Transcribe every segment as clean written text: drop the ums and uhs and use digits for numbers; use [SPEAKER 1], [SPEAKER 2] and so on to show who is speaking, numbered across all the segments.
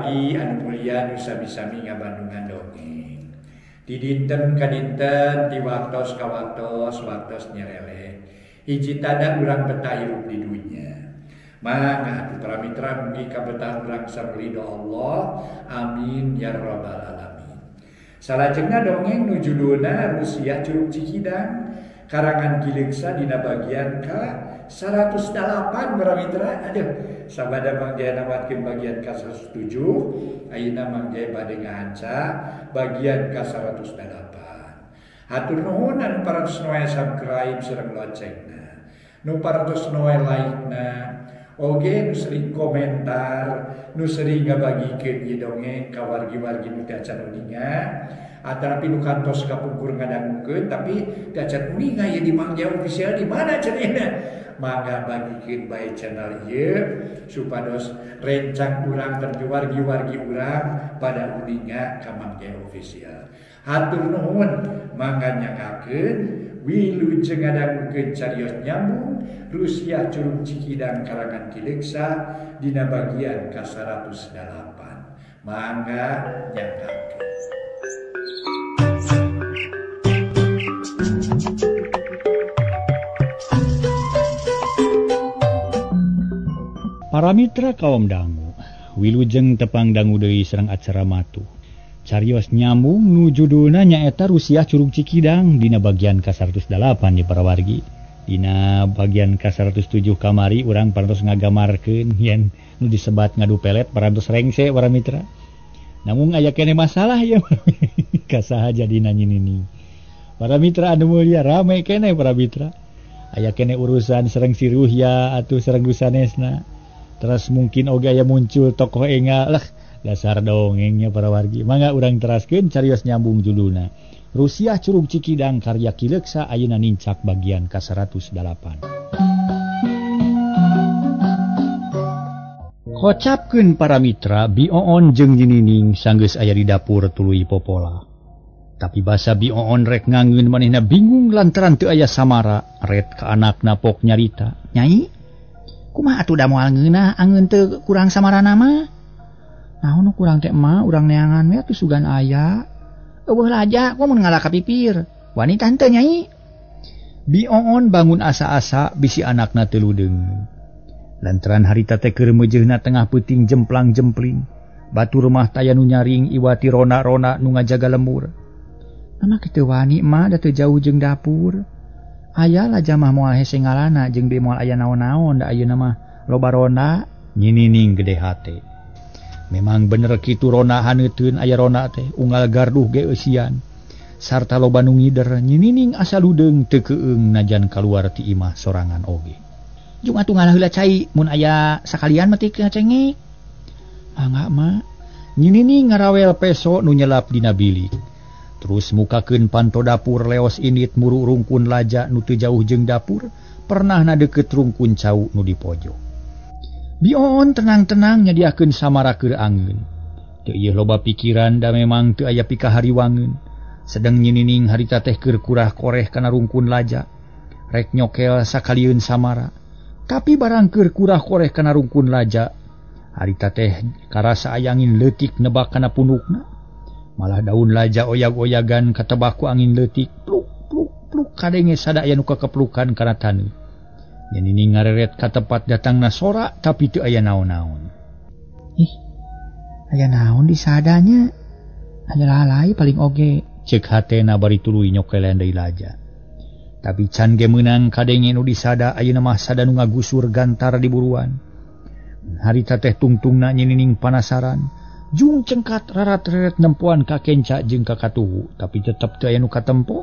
[SPEAKER 1] wargi anu mulia nu sami-sami ngabandungan dongeng. Di dinten ka dinten, di waktos ka waktos, waktos nyereleh. Hiji tanda urang betah hirup di dunya. Mangga atuh para mitra mugi kabetahan urang sareng ridho Allah. Amin ya rabbal alamin. Salajengna dongeng nu judulna Rusiah Curug Cikidang karangan Ki Leuksa dina bagian ka 108 para mitra. Aduh, sabada Mang Jaya namatkeun bagian ka 107, ayeuna Mang Jaya bade ngahanca bagian ka 108. Hatur nuhun anu parantos noe subscribe sareng loncengna, nu parantos noe like-na, oge nu sering komentar, nu sering ngabagikeun ieu dongeng ka wargi-wargi nu teu acan uninga, atanapi nu kantos kapungkur ngadangukeun tapi teu acan uninga ieu di Mang Jaya Official di mana cenah. Mangga bagikeun bae channel ieu supados rencang urang dan wargi-wargi urang pada uninga ka Mang Jaya Official. Hatur nuhun, mangga nyanggakeun wilujeng ngadangukeun carios nyambung Rusiah Curug Cikidang karangan Ki Leuksa dina bagian ka 108. Mangga nyanggakeun.
[SPEAKER 2] Para mitra kaum dangu, wilujeng tepang dangu deui sareng acara matuh. Carios nyambung nu judulna nyaeta Rusiah Curug Cikidang dina bagian ka 108 di para wargi. Dina bagian ka 107 kamari urang parantos ngagamarkeun yen nu disebat ngadu pelet parantos rengse para mitra. Namun aya keneh masalah ya kasaha jadina nyinini. Para mitra anu mulia rame keneh para mitra. Aya keneh urusan sareng si Ruhya atuh sareng sanesna. Terus mungkin oge aya muncul tokoh engal lah dasar dongengnya para wargi. Mangga urang teraskeun carios nyambung judulna Rusiah Curug Cikidang karya Ki Leuksa ayeuna nincak bagian ka 108. Kocapkeun para mitra Bi Oon jeung Nyinining sanggeus aya di dapur tuluy popola. Tapi basa Bi Oon rek ngangeun manehna bingung lantaran teu aya samara ret ka anakna pok nyarita. Nyai, kumaha atuh da moal ngeunah angeun teu kurang samarana mah? Naon nu kurang teh mah urang neangan we atuh sugan aya. Eueuh laja ku mun ngalah ka pipir. Wani tante nyai. Bi Oon bangun asa-asa bisi anakna teu ludeung. Lantaran harita teh keur meujeuna tengah peuting jemplang-jempling. Batu rumah taya nu nyaring iwati rona-rona nu ngajaga lembur. Mama kitu wani mah da teu jauh jeung dapur. Aya laja mah moal hese ngalana jeung deui moal aya naon-naon da ayeuna mah loba rona. Nyinining gede hate. Memang bener kitu rona haneuteun aya rona teh unggal garduh ge eusian. Sarta loba nu ngider nyinining asa ludeung teu keung najan kaluar ti imah sorangan oge. Jung atuh ngalah heula cai mun aya sakalian mah teu cengek. Mangga mah. Nyinining ngarawel peso nu nyelap dina bilik. Terus mukakeun panto dapur leos indit muru rungkun laja nu teu jauh jeung dapur, pernahna deukeut rungkun cau nu di pojok. Bi Oon tenang-tenang nyadiakeun samara keur angeun. Teu ieu loba pikiran da memang teu aya pikahariwangeun. Sedeng nyinining harita teh keur kurah koreh kana rungkun laja. Rek nyokel sakalieun samara. Tapi barang keur kurah koreh kana rungkun laja, harita teh karasa ayangin leutik nebak kana punukna. Malah daun laja oyag-oyagan katebak ku angin leutik pluk pluk pluk kadenge sada aya nu kakeplukan kana taneuh. Nyinining ngareret ka tempat datangna sora tapi teu aya naon-naon. Ih, aya naon di sadanya? Aya lalai paling oge, ceuk hatena bari tuluy nyokelean deui laja. Tapi can ge meunang kadenge nu disada ayeuna mah sada nu ngagusur gantar di buruan. Harita teh tungtungna nyinining panasaran. Jung cengkat rarat-reret nempoan ka kenca jeung ka katuhu, tapi tetep teu aya nu katempo.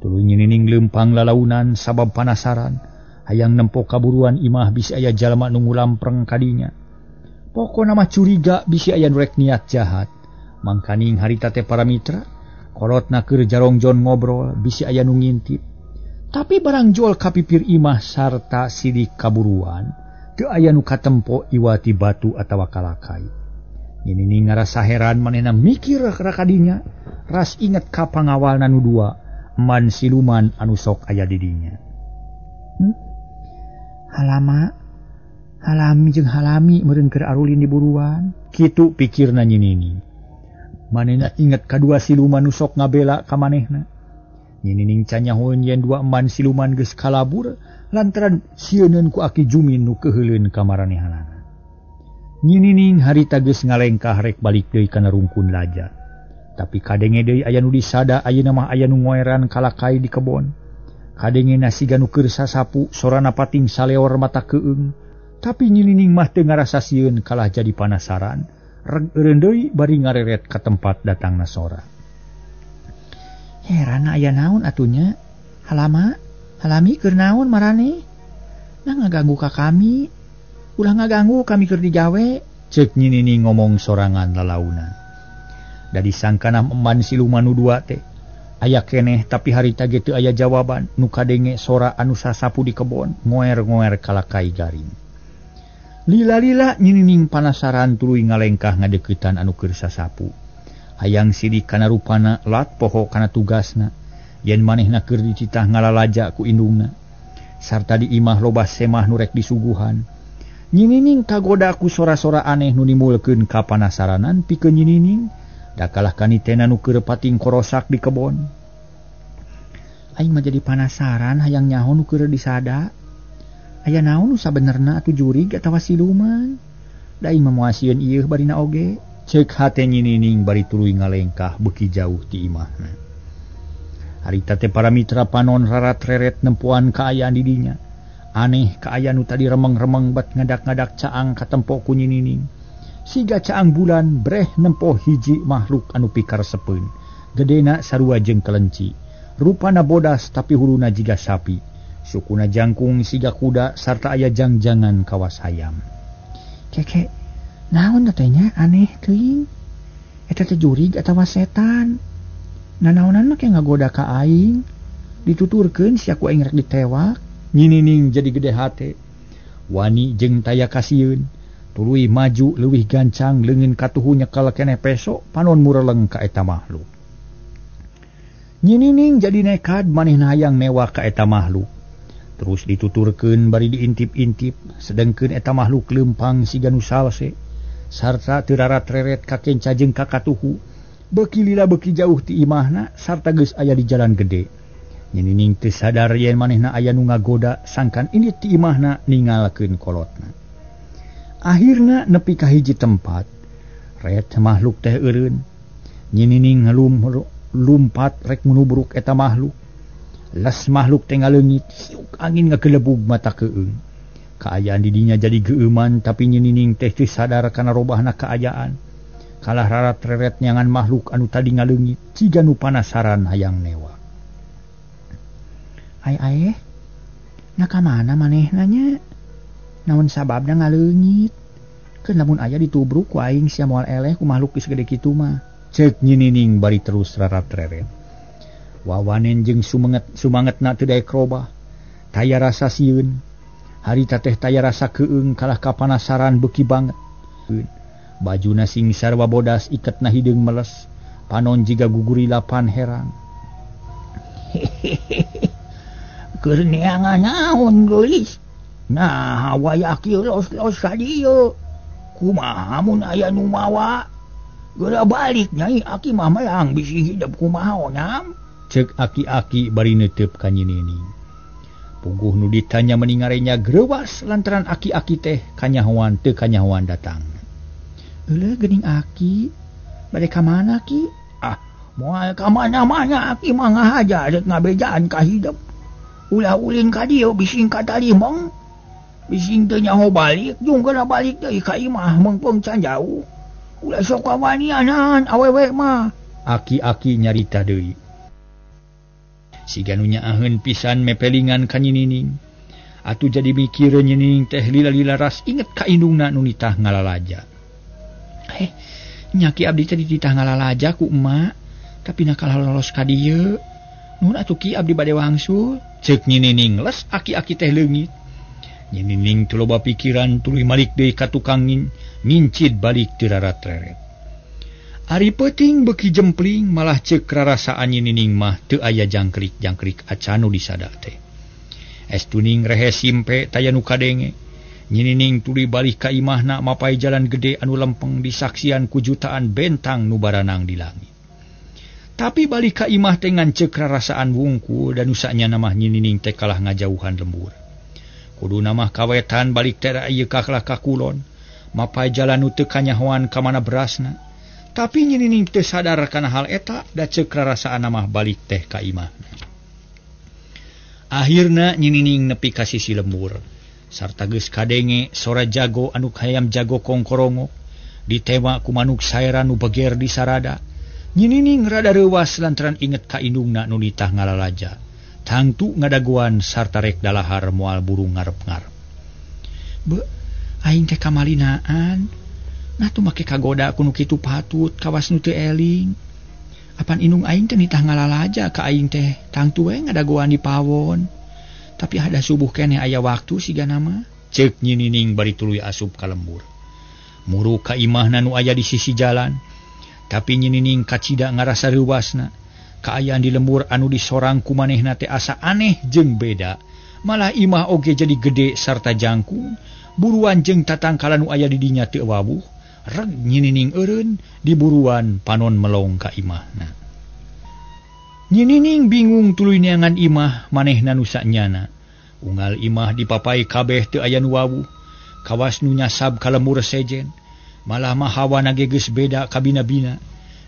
[SPEAKER 2] Tuluy nyinining leumpang lalaunan sabab panasaran. Hayang nempo kaburuan imah bisi aya jalma nu ngulampreng kadinya. Pokona mah curiga bisi aya nu rek niat jahat. Mangkaning harita teh para mitra, kolotna keur jarongjon ngobrol bisi aya nu ngintip. Tapi barang jual ka pipir imah sarta sidik kaburuan, teu aya nu katempo iwati batu atawa kalakai. Nyinining ngarasa heran manehna mikir kadinya, ras inget ka pangawalna nu dua, eman siluman anu sok aya di dinya. Halama, Halami jeung halami meureun keur arulin di buruan. Kitu pikirna Nyi Nining. Manehna inget kadua siluman nu sok ngabela ka manehna. Nyi Nining canyahoeun yen dua eman siluman geus kalabur lantaran sieuneun ku Aki Jumin nu keuheuleun ka maranehanana. Nyi Nining harita geus ngalengkah rek balik deui kana rungkun laja. Tapi kadenge deui aya nu disada ayeuna mah aya nu ngoeran kalakai di kebon. Kadenge siga nu keur sasapu sorana pating saleor mata keung. Tapi Nyi Nining mah teu ngarasa sieun kalah jadi panasaran. Reg eureun deui bari ngareret ka tempat datangna sora. Heran aya naon atunya? Halama, halami keur naon marane? Nah ngaganggu ka kami. Ulah ngaganggu kami keur digawe. Ceuk Nyi Nining ngomong sorangan lalaunan. Da disangkana eman siluman nu dua teh aya keneh tapi harita ge teu aya jawaban. Nu kadenge sora anu sasapu di kebon ngoer-ngoer kalakai garing. Lila-lila Nyi Nining panasaran tuluy ngalengkah ngadeuketan anu keur sasapu. Hayang sidik kana rupana lat poho kana tugasna. Yen manehna keur dicitah ngalalaja ku indungna. Sarta di imah loba semah nu rek disuguhan. Nyi Nining kagoda ku sora-sora aneh nu nimulkeun kapanasaranan pikeun Nyi Nining. Da kalah kanitena nu keur pating korosak di kebon. Aing mah jadi panasaran hayang nyaho nu keur disada. Aya naon nu sabenerna atuh jurig atawa siluman. Da aing mah moal sieun ieu barina oge. Ceuk hate Nyi Nining bari tuluy ngalengkah beuki jauh ti imahna. Harita teh para mitra panon rarat-reret nempoan kaayaan di dinya. Aneh kaayaan nu tadi remeng-remeng bat ngadak-ngadak caang katempo ku Nyi Nining. Siga caang bulan breh nempo hiji makhluk anu pikaresepeun. Gedena sarua jeung kelenci. Rupana bodas tapi huluna jiga sapi. Sukuna jangkung siga kuda sarta aya jangjangan kawas hayam. Keke, naon teh nya aneh teuing. Eta teh jurig atawa setan. Nanaonan mah ke ngagoda ka aing. Dituturkeun sia ku aing rek ditewak. Nyi Nining jadi gede hate. Wani jeung taya kasieun. Tuluy maju leuwih gancang leungeun katuhu nyekel keneh peso panon mureleng ka eta makhluk. Nyi Nining jadi nekad manehna hayang newak ka eta makhluk. Terus dituturkeun bari diintip-intip sedengkeun eta makhluk leumpang siga nu salse sarta teu rarat-reret ka kenca jeung ka katuhu. Beuki lila beuki jauh ti imahna sarta geus aya di jalan gede. Nyi Nining teu sadar yen manehna aya nu ngagoda sangkan indit ti imahna ningalkeun kolotna. Akhirna nepi ka hiji tempat ret makhluk teh eureun. Nyi Nining lumpat rek menubruk eta makhluk. Les makhluk teh ngaleungit siuk angin ngagelebug mata keung. Kaayaan di dinya jadi geueuman tapi Nyi Nining teh teu sadar kana robahna kaayaan. Kalah rarat-reret nyangan makhluk anu tadi ngaleungit ciga nu panasaran hayang newa. Ai ae, na ka mana manehna nya? Naon sababna ngaleungit? Keun lamun aya ditubruk ku aing sia moal eleh ku makhluk geus gede kitu mah. Ceuk Nyi Nining bari terus rarat-reret. Wawanen jeung sumangetna teu daek robah. Taya rasa sieun. Harita teh taya rasa keung kalah kapanasaran beuki banget. Bajuna sing sarwa bodas iketna hideung meles. Panon jiga gugurila panherang. Keur neangan naon geulis? Nah, waya kieu los-los ka dieu. Kumaha mun aya nu mawa? Geura balik nyai aki mah melang bisi hidep kumaha onam? Ceuk aki-aki bari neuteup ka Nyi Nining. Puguh nu ditanya meningarenya greuwas lantaran aki-aki teh kanyahoan teu kanyahoan datang. Euleuh geuning aki, bade ka mana ki? Ah, moal ka mana-mana aki mah ngahaja rek ngabejaan ka hidep. Ulah ulin ka dieu bising katalimong. Bising teu nyaho balik, jung geura balik deui ka imah meungpeung can jauh. Ulah sok kawanianan awewe mah. Aki-aki nyarita deui. Siga nu nyaaheun pisan mepelingan ka Nyi Nining. Atuh jadi mikir Nyi Nining teh lila-lila ras inget ka indungna nu nitah ngalalaja. Nya ki abdi teh dititah ngalalaja ku emak, tapi nakal lolos ka dieu. Nuhun atuh ki abdi bade wangsul. Ceuk Nyi Nining les aki-aki teh leungit. Nyi Nining teu loba pikiran tuluy malik deui ka tukang ngincid balik teu rarat-reret. Ari peuting beuki jempling malah ceuk rarasaan Nyi Nining mah teu aya jangkrik-jangkrik acan nu disada teh. Es tuning rehe simpe taya nu kadenge. Nyinining tuluy balik ka imahna mapai jalan gede anu lempeng disaksian ku jutaan bentang nu baranang di langit. Tapi balik ka imah teh ngan ceuk rarasaan wungkul dan usanya namah nyinining teh kalah ngajauhan lembur. Kudu namah kawetan balik teh ieu kalah ka kulon, mapai jalan nu teu kanyahoan ka mana berasna. Tapi nyinining teu sadar kana hal eta da ceuk rarasaan namah balik teh ka imahna. Akhirna nyinining nepi ka sisi lembur. Sarta geus kadenge sora jago anu hayam jago kongkorongok ditema ku manuk saera nu beger di sarada. Nyinining rada reuwas lantaran inget ka indungna nu nitah ngalalaja. Tangtu ngadaguan sarta rek dalahar moal burung ngarep-ngarep. Be, aing teh kamalinaan. Nah tuh make kagoda ku nu kitu patut kawas nu teu eling. Apan indung aing teh nitah ngalalaja ka aing teh tangtu we ngadaguan di pawon. Tapi ada subuh keneh aya waktu siga nama. Ceuk nyinining bari tuluy asup ka lembur. Muru ka imahna nu aya di sisi jalan. Tapi nyinining kacida ngarasa reuwasna. Kaayaan di lembur anu disorang ku manehna teh asa aneh jeung beda. Malah imah oge jadi gede sarta jangkung. Buruan jeung tatangkalan nu aya di dinya teu wawuh. Reg nyinining eureun diburuan panon melong ka imahna. Nyinining bingung tuluy neangan imah manehna nu sanyana. Unggal imah dipapai kabeh teu aya nu wawuh. Kawas nu nyasab ka lembur sejen. Malah mah hawana ge geus beda kabina-bina.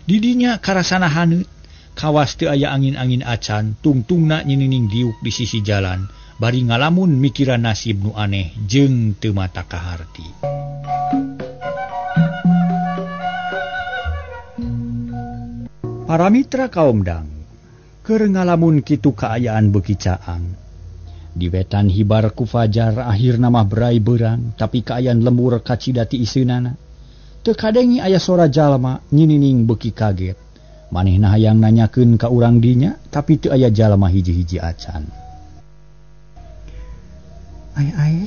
[SPEAKER 2] Di dinya karasana haneut. Kawas teu aya angin-angin acan, tungtungna nyinining diuk di sisi jalan, bari ngalamun mikiran nasib nu aneh jeung teu mata kaharti. Para mitra kaum dang, keur ngalamun kitu kaayaan beuki caang. Di wetan hibar ku fajar akhirna mah berai beurang, tapi kaayaan lembur kacida ti iseunana. Teu kadengi aya sora jalma, nyinining beuki kaget. Manehna hayang nanyakeun ka urang dinya, tapi teu aya jalma hiji-hiji acan. Ai ai,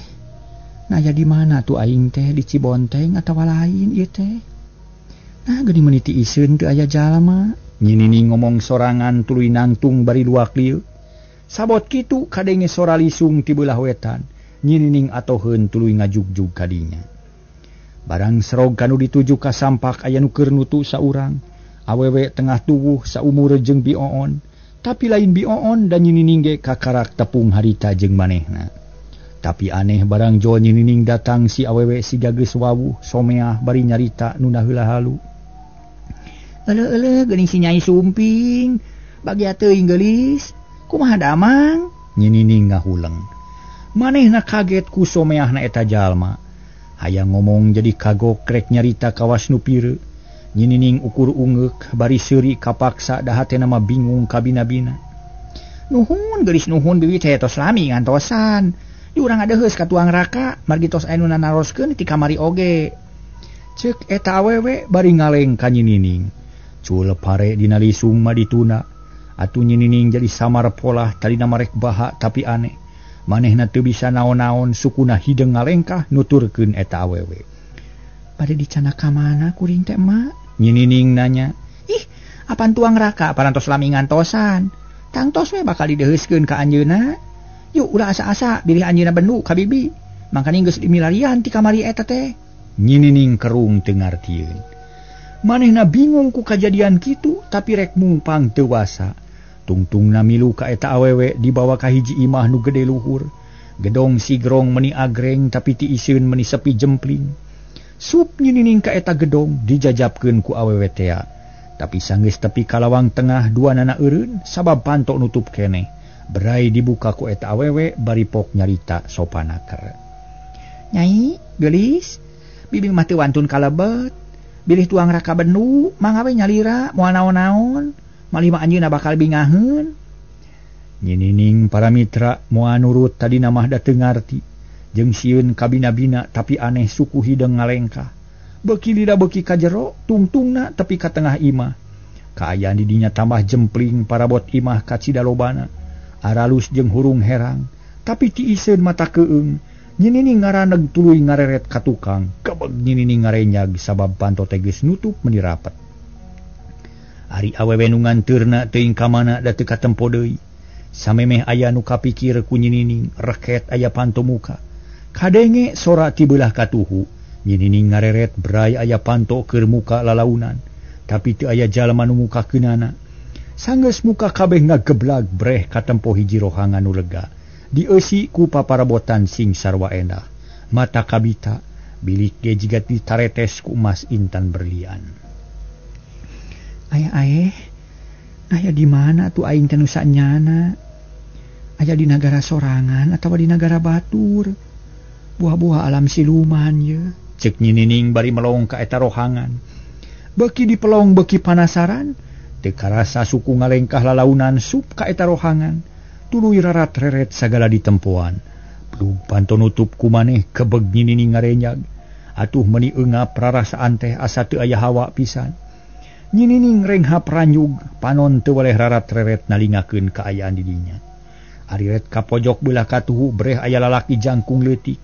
[SPEAKER 2] naya di mana tuh aing teh, di Cibonteng atawa lain ieu teh? Nah geuning meuni ti iseun teu aya jalma. Nyinining ngomong sorangan tuluy nangtung bari luak lieu. Sabot kitu kadenge sora lisung ti beulah wetan. Nyinining atoheun tuluy ngajugjug ka dinya. Barang serog kanu dituju ka sampak aya nu keur nutu saurang. Awewe tengah tuwuh saumur jeung Bi Oon, tapi lain Bi Oon dan nyinining ge kakarak tepung harita jeung manehna. Tapi aneh barang jol nyinining datang si awewe siga geus wawuh someah bari nyarita nu heula halu. Eleuh-eleuh geuning si Nyai Sumping, bagia teuing geulis, kumaha damang? Nyinining ngahuleng. Manehna kaget ku someahna eta jalma. Hayang ngomong jadi kagok rek nyarita kawas nu pireuk. Nyinining ukur ungeuk bari seuri kapaksa da hatena mah bingung kabina-bina. Nuhun geulis nuhun bibi teh tos lami ngantosan. Di urang adeheus ka tuang raka, margi tos aya nu naroskeun ti kamari oge. Ceuk eta awewe bari ngaleng ka nyinining. Cul pare dina lisung mah dituna. Atuh nyinining jadi samar polah tadina marek baha tapi aneh. Manehna teu bisa naon-naon sukuna hideung ngalengkah nuturkeun eta awewe. Bade dicana ka mana kuring teh emak? Nyinining nanya. Ih, apan tuang raka parantos lami ngantosan. Tangtos we bakal dideheuskeun ka anjeunna. Yuk ulah asa-asa bilih anjeunna bendu ka bibi. Mangkaning geus dimilarian ti kamari eta teh. Nyinining kerung teu ngartieun. Manehna bingung ku kajadian kitu tapi rek mungpang teu wasa. Tungtungna milu ka eta awewe dibawa ka hiji imah nu gede luhur. Gedong sigrong meni agreng tapi ti iseun meni sepi jempling. Sup nyinining ka eta gedong dijajapkeun ku awewe tea. Tapi sanggeus tepi ka lawang tengah dua nana eureun sabab pantok nutup keneh. Berai dibuka ku eta awewe bari pok nyarita sopanaker. Nyai, geulis, bibi mah teu wantun kalebet. Bilih tuang raka bendu, mangga we nyalira moal naon-naon. Malih mah anjeunna bakal bingaheun. Nyinining para mitra moal nurut tadina mah da teu ngarti. Jeung sieun kabina-bina tapi aneh suku hideung ngalengkah. Beuki lila beuki ka jero, tungtungna tepi ka tengah imah. Kaayaan di dinya tambah jempling parabot imah kacida lobana. Aralus jeung hurung herang, tapi ti iseun mata keung. Nyinining ngaraneg tuluy ngareret ka tukang. Kebeg nyinining ngarenyag sabab panto teh geus nutup meuni rapet. Ari awewe nu nganteurna teuing ka mana da teu katempo deui. Samemeh aya nu kapikir ku nyinining, reket aya panto muka. Kadenge sora ti beulah katuhu. Nyinining ngareret bray aya panto keur muka lalaunan, tapi teu aya jalma nu mukakeunana. Sanggeus muka kabeh ngageblag breh katempo hiji rohangan nu lega. Dieusi ku paparabotan sing sarwa endah. Mata kabita, bilik ge jiga ditaretes ku emas intan berlian. Aya aeh, aya di mana tuh aing teh nu sanyana? Aya di nagara sorangan atawa di nagara batur? Buah-buah alam siluman ye. Cek Nyinining bari melong ka eta rohangan. Beuki dipelong beuki panasaran, teu karasa suku ngalengkah lalaunan sup ka eta rohangan. Tuluy rarat-reret sagala ditempoan. Plug panto nutup ku maneh kebeg Nyinining ngarenyag. Atuh meuni eungap rarasaan teh asa teu aya hawa pisan. Nyinining renghap ranyug, panon teu weleh rarat-reret nalingakeun kaayaan di dinya. Ariret ka pojok beulah katuhu breh aya lalaki jangkung leutik.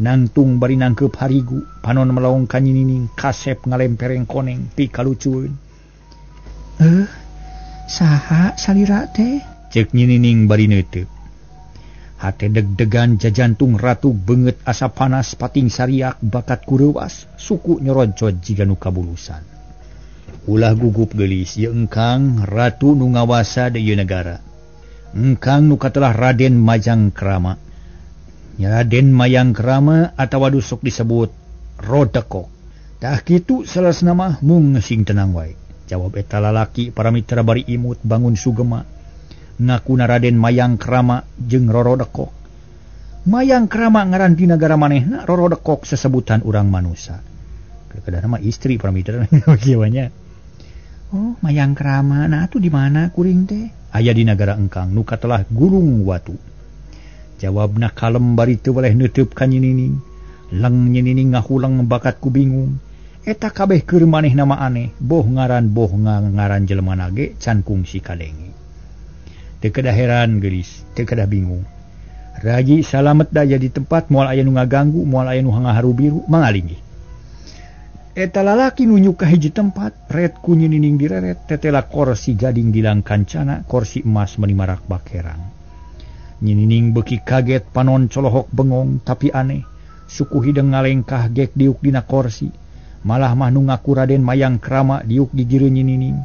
[SPEAKER 2] Nangtung bari nangkeup harigu, panon melong ka Nyinining kasep ngalempereng koneng pikalucueun. Saha salira teh? Cek Nyinining bari neuteup. Hate deg-degan jajantung ratu beungeut asa panas pating sariak bakat kureuwas, suku nyoroncot jiga nu kabulusan. Ulah gugup geulis ieu engkang ratu nu ngawasa di ieu nagara. Engkang nu katelah Raden Majang Krama. Raden Mayang Krama atawa dusuk disebut Rodekok. Tah kitu salasna mah mung sing tenang wae. Jawab eta lalaki para mitra bari imut bangun sugema. Ngakuna Raden Mayang Krama jeung Roro Dekok. Mayang Krama ngaran di nagara manehna, Roro Dekok sesebutan urang manusa. Kadang-kadang mah istri para mitra kieu nya. Oh, Mayang Krama, nah atuh di mana kuring teh? Aya di nagara engkang nu katelah Gurung Watu. Jawabna kalem bari teu weleh neuteub ka Nyinining. Leng Nyinining ngahulang bakat ku bingung. Eta kabeh keur manehna mah aneh, boh ngaran boh ngaran jelema na ge can kungsi kadenge. Teu kedah heran geulis, teu kedah bingung. Raji salamet da jadi tempat moal aya nu ngaganggu, moal aya nu ngaharu biru, mangalinggih. Eta lalaki nunjuk ka hiji tempat, ret ku Nyinining direret, tetela korsi gading gilang kancana, korsi emas meuni marak bakerang. Nyinining beuki kaget panon colohok bengong tapi aneh, suku hideung ngalengkah gek diuk dina korsi. Malah mah nu ngaku Raden Mayang Krama diuk di jero Nyinining.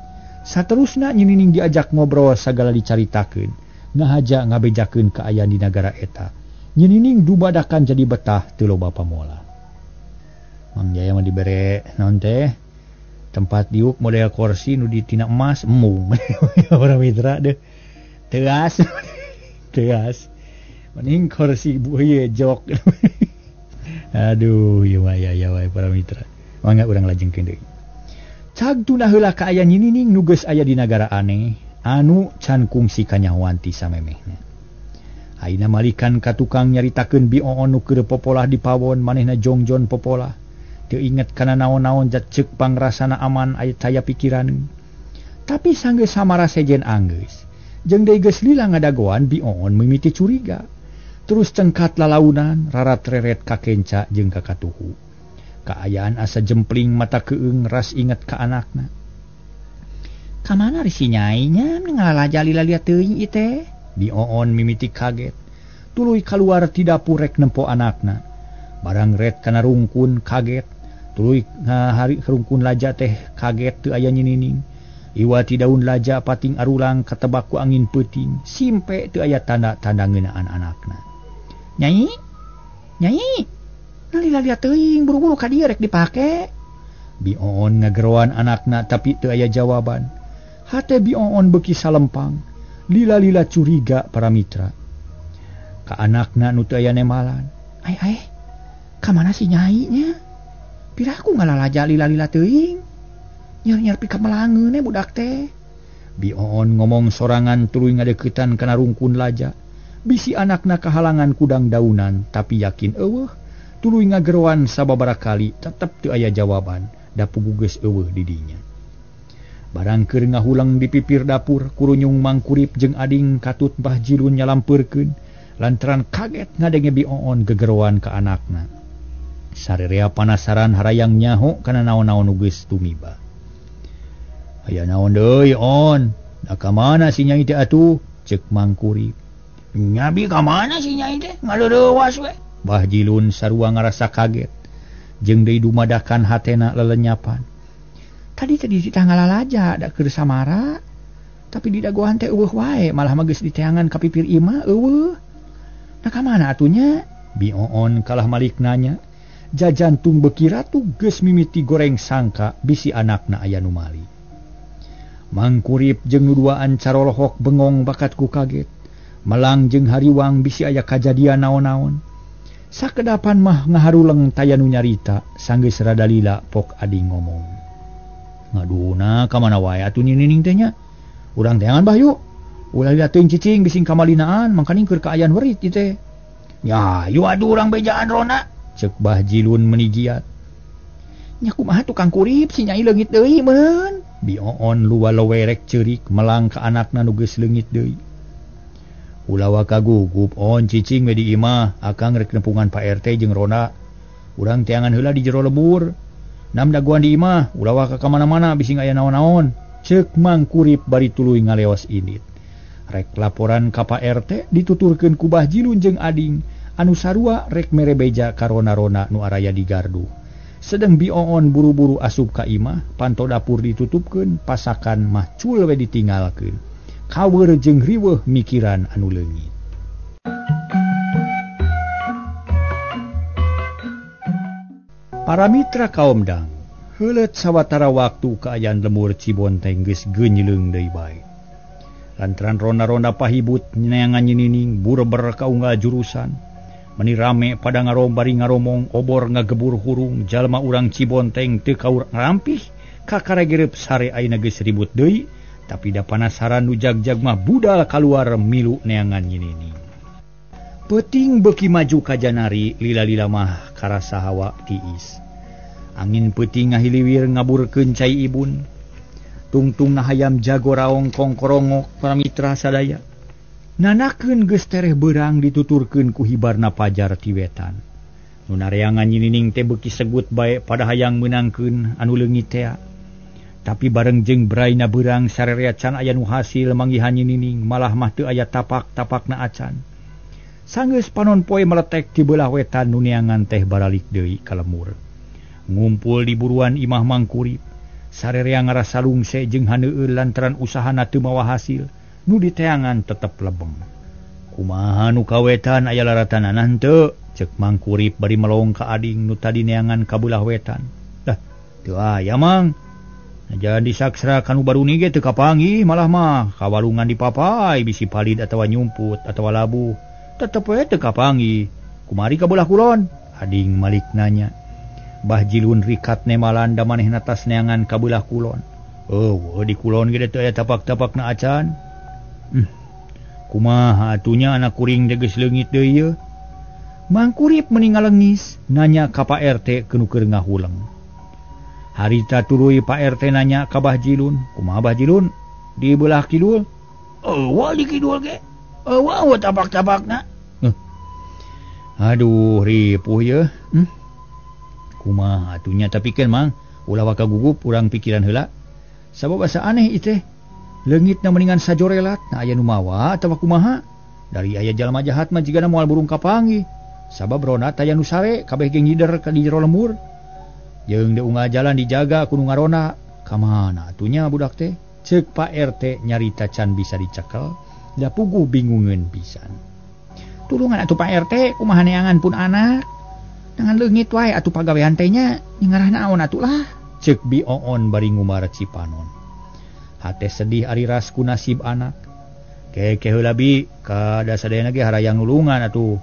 [SPEAKER 2] Saterusna Nyinining diajak ngobrol sagala dicaritakeun, ngahaja ngabejakeun kaayaan di nagara eta. Nyinining dubadakan jadi betah teu loba pamola. Mang Jaya mah dibere naon teh tempat diuk model kursi nu ditina emas embung. Para mitra deh. Teas. Teas. Mending kursi ieu jok. Aduh, ieu mah aya wae para mitra. Mangga urang lajengkeun deui. Cag tunah heula kaayaan Nyinining nu geus aya di nagara aneh anu can kungsi kanyahoan ti samemehna. Ayeuna malikan ka tukang nyaritakeun Bi Oon nu keur popolah di pawon manehna jongjon popolah. Teu inget kana naon-naon jat ceuk pangrasana aman aya taya pikiraneun. Tapi sanggeus samara sejen anggeus. Jeung deui geus lila ngadagoan Bi Oon mimiti curiga. Terus cengkat lalaunan rarat-reret ka kenca jeung ka katuhu. Kaayaan asa jempling mata keung ras inget ka anakna. Ka mana si nyai nya ngalalaja lila-lia teuing ieu teh? Bi Oon mimiti kaget. Tuluy kaluar ti dapur rek nempo anakna. Barang ret kana rungkun kaget. Tuluy ngahari rungkun laja teh kaget teu aya Nyinining. Iwa ti daun laja pating arulang katebak ku angin peuting. Simpe teu aya tanda-tanda ngeunaan anakna. Nyai? Nyai? Lila-lia teuing buru-buru ka dieu rek dipake. Bi Oon ngageroan anakna tapi teu aya jawaban. Hate Bi Oon beuki salempang. Lila-lila curiga para mitra. Ka anakna nu teu aya nemalan. Ai ai, ka mana si nyai nya? Piraku ngalalaja lila-lila teuing. Nyer-nyer pika melangeun budak teh. Bi Oon ngomong sorangan tuluy ngadeuketan kana rungkun laja. Bisi anakna kahalangan kudang daunan tapi yakin eueuh. Tuluy ngageroan sababaraha kali tetep teu aya jawaban, da puguh geus eueuh di dinya. Barang keur ngahulang di pipir dapur, kurunyung Mangkurip jeung ading katut Mbah Jilun nyalampeurkeun lantaran kaget ngadenge Bi Oon gegeroan ka anakna. Sarerea panasaran harayang nyaho kana naon-naon nu geus tumiba. Aya naon deui On? Da ka mana si nyai teh atuh? Ceuk Mangkurip. Nyabi ka mana si nyai teh? Ngaleurewas we. Bah Jilun sarua ngarasa kaget jeung deui dumadakan hatena lelenyapan. Tadi teh dititah ngalalaja da keur Samara, tapi di dagoan teh eueuh wae, malah mah geus diteangan ka pipir imah eueuh. Nah ka mana atunya? Bi Oon kalah malik nanya. Jajantung beuki ratu geus mimiti goreng sangka bisi anakna aya nu mali. Mangkurip jeung nu duaan carolohok bengong bakat ku kaget. Melang jeung hariwang bisi aya kajadian naon-naon. Sakedapan mah ngaharuleng taya nu nyarita sanggeus rada lila pok ading ngomong. Ngaduna ka mana wae atuh Nining teh nya? Urang teangan bah yuk. Ulah lila teuing cicing bising kamalinaan mangkaning keur kaayaan werit ieu teh. Ya, yu aduh urang bejaan rona. Cek Bah Jilun menigiat. Nya kumaha tukang kurip si Nyai leungit deui meureun. Bi Oon luwalowerek ceurik melang ka anakna nu geus leungit deui. Ulah waka gugup on cicing we di imah akang rek nepungan Pak RT jeung Rona. Urang teangan heula di jero lebur. Nam dagoan di imah ulah waka ka mana-mana bisi aya naon-naon. Ceuk Mang Kurip bari tuluy ngaleos indit. Rek laporan ka Pak RT dituturkeun ku Bah Jilun jeung ading anu sarua rek mere beja ka rona-rona nu araya di gardu. Sedeng Bi Oon buru-buru asup ka imah, panto dapur ditutupkeun, pasakan mah cul we ditinggalkeun. Kaweur jeung riweuh mikiran anu leungit. Para mitra kaum dang, heuleut sawatara waktu kaayaan lemur Cibonteng geus geunyileung deui bae. Lantaran rona-rona pahibut neangan Nining burber ka unggal jurusan. Meni rame pada ngarom bari ngaromong obor ngagebur hurung jalma urang Cibonteng teu kaur ngarampih kakaregereup sare ayeuna geus ribut deui. Tapi da panasaran nu jagjag mah budal kaluar milu neangan Nining. Peuting beuki maju ka janari lila-lila mah karasa hawa tiis. Angin peuting ngahiliwir ngaburkeun cai ibun. Tungtungna hayam jago raong kongkorongok para mitra sadaya. Nanakeun geus tereh beurang dituturkeun ku hibarna pajar ti wetan. Nu nareangan Nining teh beuki segut bae pada hayang meunangkeun anu leungit tea. Tapi bareng jeung braina beurang sarerea can aya nu hasil manggihan Nining malah mah teu aya tapak-tapakna acan. Sanggeus panon poe meletek ti beulah wetan nu neangan teh baralik deui ka lemur. Ngumpul di buruan imah Mangkurip. Sarerea ngarasa lungse jeung haneueul lantaran usahana teu mawa hasil, nu diteangan tetep lebeng. Kumaha nu kawetan aya laratanana henteu? Ceuk Mangkurip bari melong ka ading nu tadi neangan ka beulah wetan. Dah, teu aya Mang. Najan disaksra kanu baruni ge teu kapanggih malah mah kawalungan dipapai bisi palid atawa nyumput atawa labuh tetep we teu kapanggih. Kumari ka beulah kulon? Ading malik nanya. Bah Jilun rikat nemalan da manehna tas neangan ka beulah kulon. Eueuh di kulon ge teu aya tapak-tapakna acan. Kumaha atunya anak kuring teh geus leungit deui yeuh. Mangkurip meni ngalengis nanya ka Pak RT keun keur ngahuleng. Harita tuluy Pak RT nanya ka Bah Jilun, kumaha Bah Jilun? Di beulah kidul? Eueuh di kidul ge. Eueuh tapak-tapakna. Aduh ripuh yeuh. Kumaha atunya tapi keun Mang, ulah waka gugup urang pikiran heula. Sabab asa aneh ieu teh. Leungitna mendingan sajorelat, nah aya nu mawa atawa kumaha? Dari aya jalma jahat mah jigana moal burung kapanggih. Sabab rona taya nu sare kabeh ge ngider ka di jero lemur. Jeung deui unggal jalan dijaga ku nu ngarona. Ka mana atunya budak teh? Ceuk Pak RT nyarita can bisa dicekel, da puguh bingungeun pisan. Tulungan atuh Pak RT, kumaha neangan pun anak. Dengan leungit wae atuh pagawean teh nya, ngarah naon atuh lah. Ceuk Bi Oon bari ngumar cipanon. Hate sedih ari ras ku nasib anak. Keke heula bi, kada sadayana ge harayang nulungan atuh.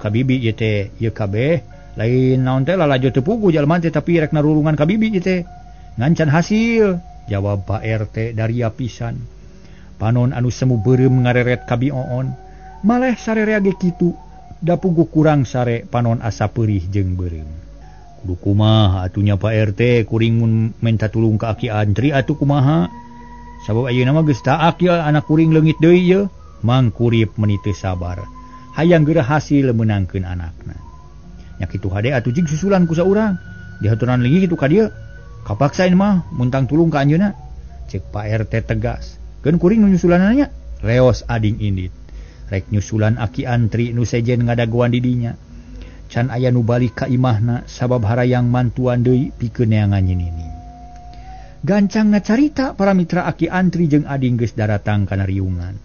[SPEAKER 2] Ka bibi ieu teh, ieu kabeh lain naon teh lalajo teu puguh jalma teh tapi rek narulungan ka bibi ieu teh. Ngancan hasil, jawab Pak RT daria pisan. Panon anu semu beureum ngareret ka Bi Oon. Maleh sarerea ge kitu, da puguh kurang sare panon asa peurih jeung beureum. Kudu kumaha atunya Pak RT kuring mun menta tulung ka aki antri atuh kumaha? Sabab ayeuna mah geus taak ye anak kuring leungit deui ye. Mangkurip meni teu sabar. Hayang geura hasil meunangkeun anakna. Nya kitu hade atuh jeung susulan ku saurang. Dihaturan lagi kitu ka dieu. Kapaksain mah muntang tulung ka anjeunna. Cek Pak RT tegas. Keun kuring nu nyusulanana nya. Reos ading indit. Rek nyusulan aki antri nu sejen ngadagoan di dinya. Can aya nu balik ka imahna sabab harayang mantuan deui pikeun neangan Nyi Nining. Gancang ngacarita para mitra Aki Antri jeung Ading geus daratang kana riungan.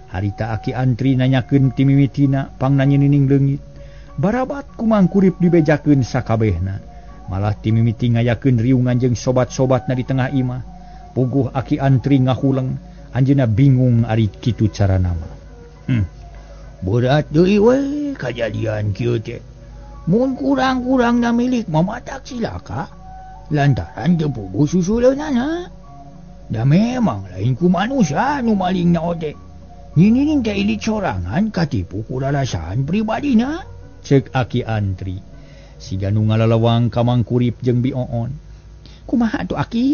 [SPEAKER 2] Harita Aki Antri nanyakeun ti mimitina pangna Nyi Nining leungit. Barabat ku Mang Kurip dibejakeun sakabehna. Malah ti mimiti ngayakeun riungan jeung sobat-sobatna di tengah imah. Puguh Aki Antri ngahuleng, anjeunna bingung ari kitu carana mah.
[SPEAKER 1] Berat deui we kajadian kieu teh. Mun kurang-kurangna milik mamatak silaka lantaran teu puguh susuleunana. Da memang lain ku manusia nu malingna oge. Nyi Nining teh ilit sorangan katipu ku rarasaan pribadina.
[SPEAKER 2] Ceuk Aki Antri. Siga nu ngalalawang ka Mang Kurip jeung Bi Oon. Kumaha atuh Aki?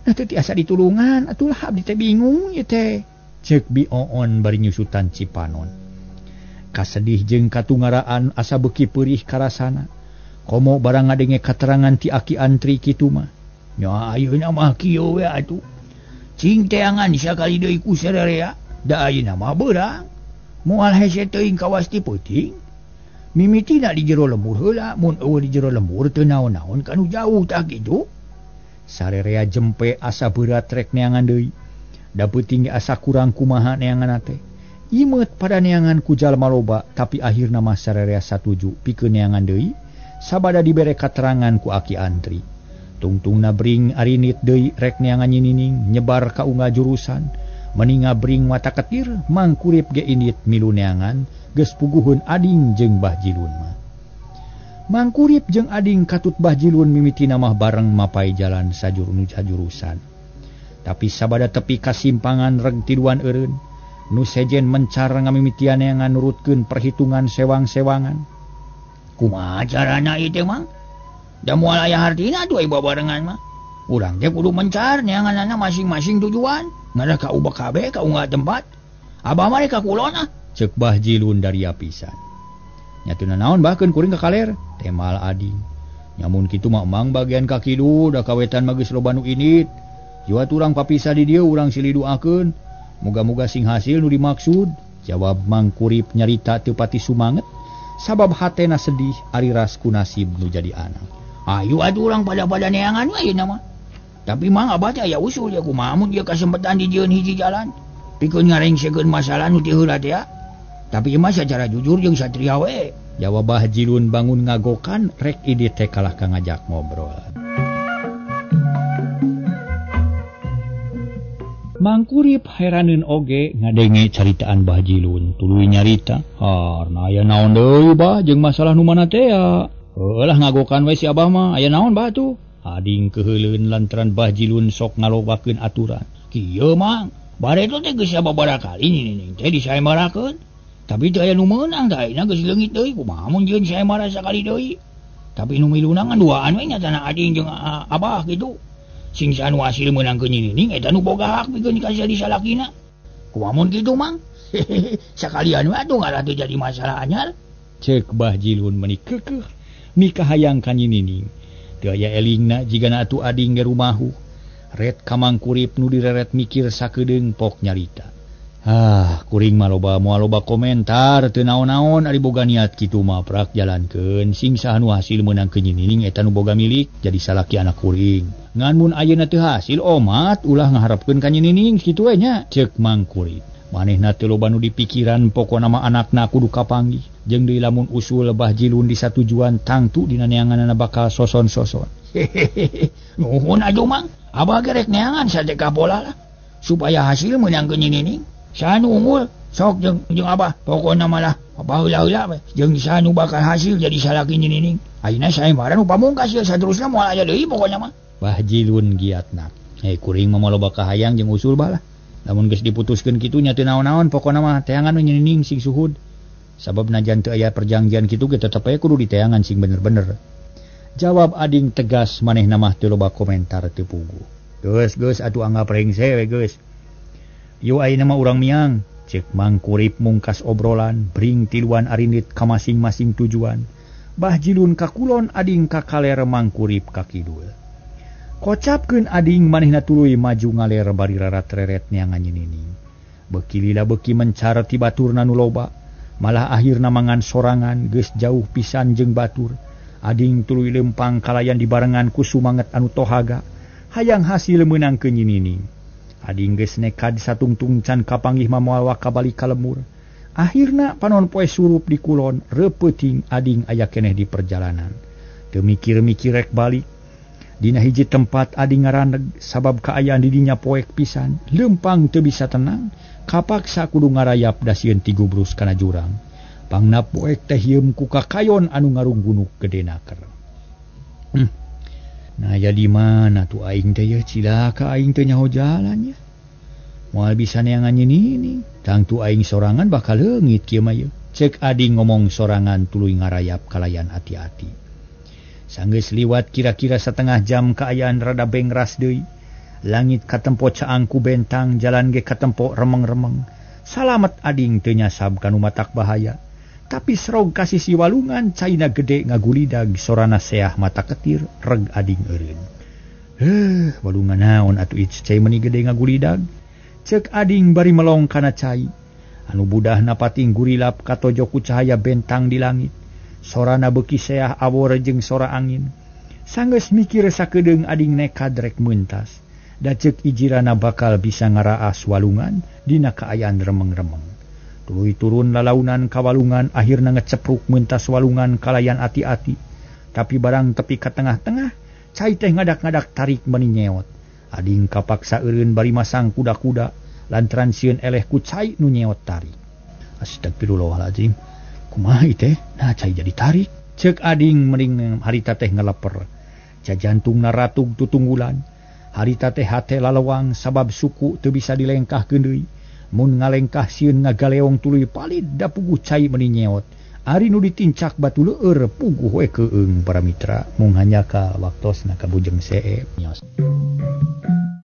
[SPEAKER 2] Nah teu tiasa ditulungan atulah abdi teh bingung ieu teh. Ceuk Bi Oon bari nyusutan cipanon. Kasedih jeung katungaraan asa beuki peurih karasana. Komo barang ngadenge katerangan ti Aki Antri kitu mah.
[SPEAKER 1] Nya ayeuna mah kieu we atuh. Cing teangan sakali deui ku sararea, da ayeuna mah beurang. Moal hese teuing kawas ti peuting. Mimitina di jero lembur heula, mun eueuh di jero lembur teu naon-naon kanu jauh tah kitu.
[SPEAKER 2] Sarerea jempe asa berat rek neangan deui. Da peuting ge asa kurang kumaha neangan teh. Imeut pada neangan ku jalma loba, tapi akhirna mah sarerea satuju pikeun neangan deui sabada dibere katerangan ku Aki Antri. Tungtungna bring arinit deui rek neangan Nyi Nining nyebar ka unggal jurusan. Meninga bring mata ketir Mang Kurip ge indit milu neangan geus puguhun Ading jeung Bah Jilun mah. Mang Kurip jeung Ading katut Bah Jilun mimitina mah bareng mapai jalan sajuru jurusan. Tapi sabada tepi kasimpangan reg tiluan eureun, nu sejen mencar ngamimitian yang nurutkeun perhitungan sewang-sewangan.
[SPEAKER 1] Kumaha carana ieu teh Mang? Da moal aya hartina atuh ieu babarengan mah. Urang teh kudu mencar neanganana masing-masing tujuan. Ngarah ka ubah kabeh ka unggal tempat. Abah mah ka kulon ah.
[SPEAKER 2] Ceuk Bah Jilun dari apisan. Nya teu naon bahkeun kuring ka kaler, temal Ading. Nyamun kitu mah emang bagian ka kidul da kawetan mah geus loba nu indit. Jiwa urang papisah di dieu urang silih duakeun. Moga-moga sing hasil nu dimaksud. Jawab Mang Kurip nyarita teu pati sumanget sabab hatena sedih ari ras ku nasib nu jadi anak.
[SPEAKER 1] Ayu atuh urang pada-pada neangan we ayeuna mah. Tapi Mang abah teh aya usul ya kumaha mun ieu kasempetan dijieun hiji jalan. Pikeun ngarengsekeun masalah nu ti heula teh ya. Tapi ieu mah secara jujur jeung satria we.
[SPEAKER 2] Jawab Bah Jilun bangun ngagokan rek ide teh kalah ka ngajak ngobrol. Mang Kurip heraneun oge ngadenge caritaan Bah Jilun tuluy nyarita. Harna aya naon deui Bah jeung masalah nu mana teh ya. Heuh lah ngagokan we si Abah mah aya naon bah tuh. Ading keuheuleun lantaran Bah Jilun sok ngalobakeun aturan.
[SPEAKER 1] Kieu Mang, bareto teh geus sababaraha kali Nyi Nining teh disaemarakeun. Tapi teu aya nu meunang da ayeuna geus leungit deui kumaha mun jieun saemara sakali deui. Tapi nu milunangan duaan we nya tanah Ading jeung Abah kitu. Sing anu hasil meunangkeun Nyi Nining eta nu boga hak pikeun dikasih di salakina. Kumaha mun kitu Mang? Sakalian we atuh ngarah teu jadi masalah anyar.
[SPEAKER 2] Ceuk Bah Jilun meuni keukeuh mikahayang ka Nyi Nining. Teu aya elingna jigana atuh Ading ge rumahu. Ret ka Mang Kurip nu direret mikir sakedeung pok nyarita. Ah, kuring mah loba moal loba komentar teu naon-naon ari boga niat kitu mah prak jalankeun sing saha nu hasil meunangkeun Nyi Nining eta nu boga milik jadi salaki anak kuring. Ngan mun ayeuna teu hasil omat ulah ngaharepkeun ka Nyi Nining kitu we nya. Ceuk Mang Kurip. Manehna teu loba nu dipikiran pokona mah anakna kudu kapanggih. Jeung deui lamun usul Bah Jilun di satujuan tangtu dina neanganana bakal soson-soson.
[SPEAKER 1] Nuhun atuh Mang, abah ge rek neangan sate kapola lah supaya hasil meunangkeun Nyi Nining. Saha nu unggul sok jeung abah pokona malah baheula-heula we jeung saha nu bakal hasil jadi salaki Nyi Nining. Ayeuna saemara nu pamungkas ieu saterusna moal aya deui pokona mah.
[SPEAKER 2] Bah Jilun giatna. Kuring mah loba kahayang jeung usul bah lah. Lamun geus diputuskeun kitu nya teu naon-naon pokona mah teangan we Nyi Nining sing suhud. Sabab najan teu aya perjanjian kitu ge tetep aya kudu diteangan sing bener-bener. Jawab Ading tegas manehna mah teu loba komentar teu puguh. Geus geus atuh anggap rengse we geus. Yo ayeuna mah urang miang. Ceuk Mang Kurip mungkas obrolan bring tiluan arindit ka masing-masing tujuan. Bah Jilun ka kulon Ading ka kaler Mang Kurip ka kidul. Kocapkeun Ading manehna tuluy maju ngaler bari rarat-reret neangan Nyi Nining. Beuki lila beuki mencar ti baturna nu loba. Malah akhirna mangan sorangan geus jauh pisan jeung batur. Ading tuluy lempang kalayan dibarengan ku sumanget anu tohaga. Hayang hasil meunang ke Nyi Nining. Ading geus nekad satungtung can kapanggih mamoal waka balik ka lemur. Akhirna panon poe surup di kulon, repeuting ading aya keneh di perjalanan. Teu mikir-mikir rek balik. Dina hiji tempat ading ngaraneg sabab kaayaan di dinya poek pisan, lempang teu bisa tenang, kapaksa kudu ngarayap da sieun tigubrus kana jurang. Pangna poek teh hieum ku kakayon anu ngarunggunuk gede naker. Nah ya di mana tuh aing teh ya cilaka aing teh nyaho jalan ya. Moal bisa neangan Nyi Nining, tangtu aing sorangan bakal leungit kieu mah ye. Cek ading ngomong sorangan tuluy ngarayap kalayan hati-hati. Sanggeus liwat kira-kira setengah jam kaayaan rada bengras deui. Langit katempo caang ku bentang, jalan ge katempo remeng-remeng. Salamet ading teu nyasab kanu matak bahaya. Tapi serog ka sisi walungan caina gede ngagulidag sorana seah mata ketir reg ading eureun. Heuh, walungan naon atuh ieu cai meuni gede ngagulidag? Cek ading bari melong kana cai. Anu budahna pating gurilap katojo ku cahaya bentang di langit. Sorana beuki seah awor jeung sora angin. Sanggeus mikir sakedeung ading nekad rek meuntas. Da ceuk ijirana bakal bisa ngaraas walungan dina kaayaan remeng-remeng. Tuluy turun lalaunan ka walungan akhirna ngecepruk meuntas walungan kalayan ati-ati. Tapi barang tepi ka tengah-tengah, cai teh ngadak-ngadak tarik meuni nyeot. Ading kapaksa eureun bari masang kuda-kuda lantaran sieun eleh ku cai nu nyeot tarik. Astagfirullahaladzim. Kumaha ieu teh? Nah cai jadi tarik. Ceuk ading mending harita teh ngeleper. Jajantungna ratug tutunggulan. Harita teh hate lalewang sabab suku teu bisa dilengkahkeun deui. Mun ngalengkah sieun ngagaleong tuluy palid da puguh cai meuni nyeot. Ari nu ditincak batu leueur puguh we keung para mitra mung hanya ka waktosna ka Bujeng Seep. Nyos.